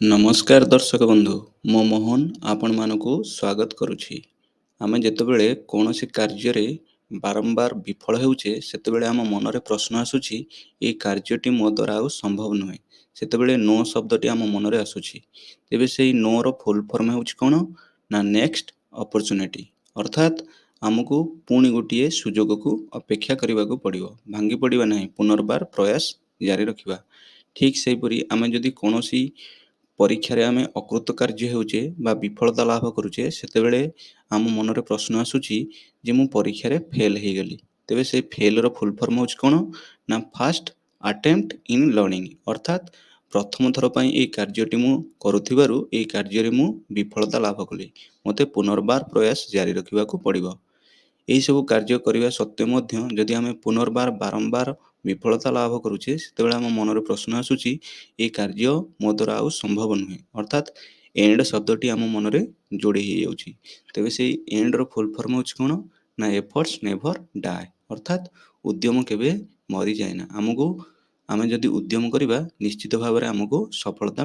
ନମସ୍କାର ଦର୍ଶକ ବନ୍ଧୁ, ମୁଁ ମୋହନ ଆପଣମାନଙ୍କୁ ସ୍ୱାଗତ କରୁଛି। ଆମେ ଯେତେବେଳେ କୌଣସି କାର୍ଯ୍ୟରେ ବାରମ୍ବାର ବିଫଳ ହେଉଛେ, ସେତେବେଳେ ଆମ ମନରେ ପ୍ରଶ୍ନ ଆସୁଛି, ଏଇ କାର୍ଯ୍ୟଟି ମୋ ଦ୍ୱାରା ଆଉ ସମ୍ଭବ ନୁହେଁ। ସେତେବେଳେ ନୋ ଶବ୍ଦଟି ଆମ ମନରେ ଆସୁଛି। ତେବେ ସେଇ ନୋର ଫୁଲ୍ ଫର୍ମ ହେଉଛି କ'ଣ ନା ନେକ୍ସଟ ଅପରଚୁନିଟି। ଅର୍ଥାତ୍ ଆମକୁ ପୁଣି ଗୋଟିଏ ସୁଯୋଗକୁ ଅପେକ୍ଷା କରିବାକୁ ପଡ଼ିବ। ଭାଙ୍ଗି ପଡ଼ିବା ନାହିଁ, ପୁନର୍ବାର ପ୍ରୟାସ ଜାରି ରଖିବା। ଠିକ୍ ସେହିପରି ଆମେ ଯଦି କୌଣସି ପରୀକ୍ଷାରେ ଆମେ ଅକୃତକାର୍ଯ୍ୟ ହେଉଛେ ବା ବିଫଳତା ଲାଭ କରୁଛେ, ସେତେବେଳେ ଆମ ମନରେ ପ୍ରଶ୍ନ ଆସୁଛି ଯେ ମୁଁ ପରୀକ୍ଷାରେ ଫେଲ୍ ହେଇଗଲି। ତେବେ ସେଇ ଫେଲ୍ର ଫୁଲ୍ ଫର୍ମ ହେଉଛି କ'ଣ ନା ଫାଷ୍ଟ ଆଟେମ୍ପ୍ଟ ଇନ୍ ଲର୍ଣ୍ଣିଂ। ଅର୍ଥାତ୍ ପ୍ରଥମ ଥର ପାଇଁ ଏଇ କାର୍ଯ୍ୟଟି ମୁଁ କରୁଥିବାରୁ ଏଇ କାର୍ଯ୍ୟରେ ମୁଁ ବିଫଳତା ଲାଭ କଲି, ମୋତେ ପୁନର୍ବାର ପ୍ରୟାସ ଜାରି ରଖିବାକୁ ପଡ଼ିବ। ଏହିସବୁ କାର୍ଯ୍ୟ କରିବା ସତ୍ତ୍ୱେ ମଧ୍ୟ ଯଦି ଆମେ ପୁନର୍ବାର ବାରମ୍ବାର ବିଫଳତା ଲାଭ କରୁଛେ, ସେତେବେଳେ ଆମ ମନରେ ପ୍ରଶ୍ନ ଆସୁଛି, ଏ କାର୍ଯ୍ୟ ମୋ ଦ୍ୱାରା ଆଉ ସମ୍ଭବ ନୁହେଁ। ଅର୍ଥାତ୍ ଏଣ୍ଡ ଶବ୍ଦଟି ଆମ ମନରେ ଯୋଡ଼ି ହେଇଯାଉଛି। ତେବେ ସେଇ ଏଣ୍ଡର ଫୁଲ୍ ଫର୍ମ ହେଉଛି କ'ଣ ନା ଏଫର୍ଟସ୍ ନେଭର ଡାଏ। ଅର୍ଥାତ୍ ଉଦ୍ୟମ କେବେ ମରିଯାଏ ନା। ଆମକୁ ଆମେ ଯଦି ଉଦ୍ୟମ କରିବା, ନିଶ୍ଚିତ ଭାବରେ ଆମକୁ ସଫଳତା